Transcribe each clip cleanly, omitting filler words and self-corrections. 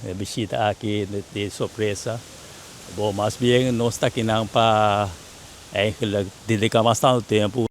E bishita aki di sorpresa. Bon, mas bien nos ta akinan pa eigenlijk dedica mas tanto tempo.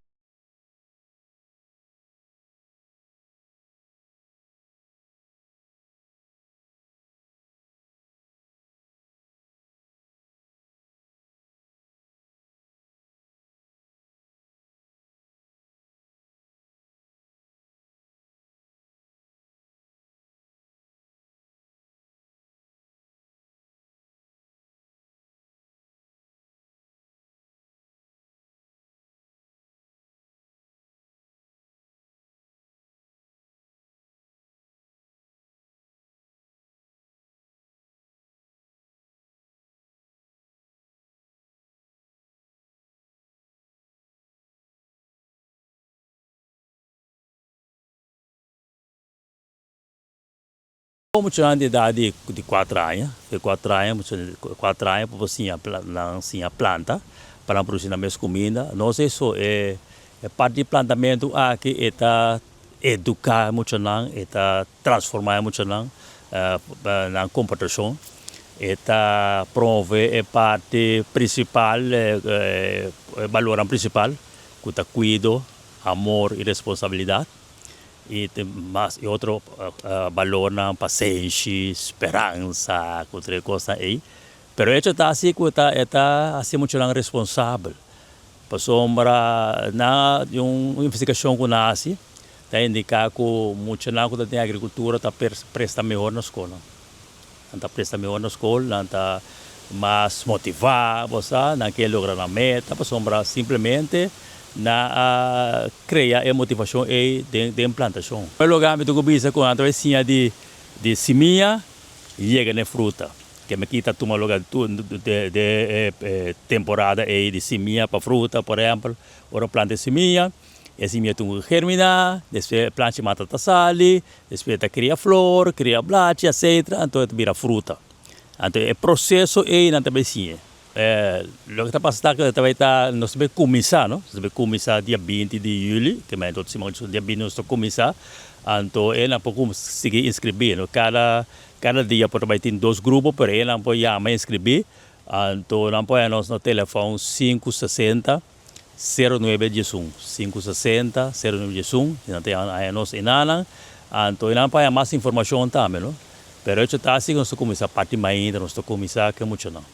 Muchanan di edad di di cuatro aña, di cuatro aña, mucha di cuatro aña por siña nan siña planta pa nan produci nan mes cuminda. No si eso e e parti di plantamento aki e ta educa e muchanan, e ta transforma e muchanan nan comportacion, e ta promove e parti principal e balornan principal cu ta cuido, amor y responsabilidad. I tin mas i otro balornan, pasenshi, speransa, ku tur e kosnan ei. Pero e hecho ta asi ku e ta e ta hasi muchanan responsabel. Pasobra na di un investigashon ku nan hasi ta indiká ku muchanan ku ta den agrikultura ta presta mehor na skol. Nan ta presta mehor na skol, nan ta mas motivá, bo sa, nan ke logra nan meta pasobra simplemente nan a krea e motivashon ei den den plantashon. E loga mi tin ku bisa ku nan ta bai siña di di simia yega na e fruta. Ke mi kita tuma loga de de e temporada ei di simia pa fruta, por ehèmpel, ora planta e simia, E simia tin ku germiná, despues e planchi mata ta sali, despues e ta kria flor, kria blachi, etcetera, anto e ta bira fruta. Anto e proseso ei nan ta bai siña. Loke ta pasa ta ku ta bai ta, nos ta bai kuminsá, no, nos ta bai kuminsá dia binti di yuli, ke mei otro siman dia binti nos ta kuminsá, anto e nan por sigui inskribí, no, kada kada dia por ta bai tin dos grupo, pero e nan por yama inskribí, anto nan por haña nos na telefòn 560. 09 11, 560, 09 11, i nan ta yama haña nos enanan, anto enan pa haña mas informashon tambe, no. Pero hecho ta asi ku nos ta kuminsá parti mainta, nos ta kuminsá ke muchanan.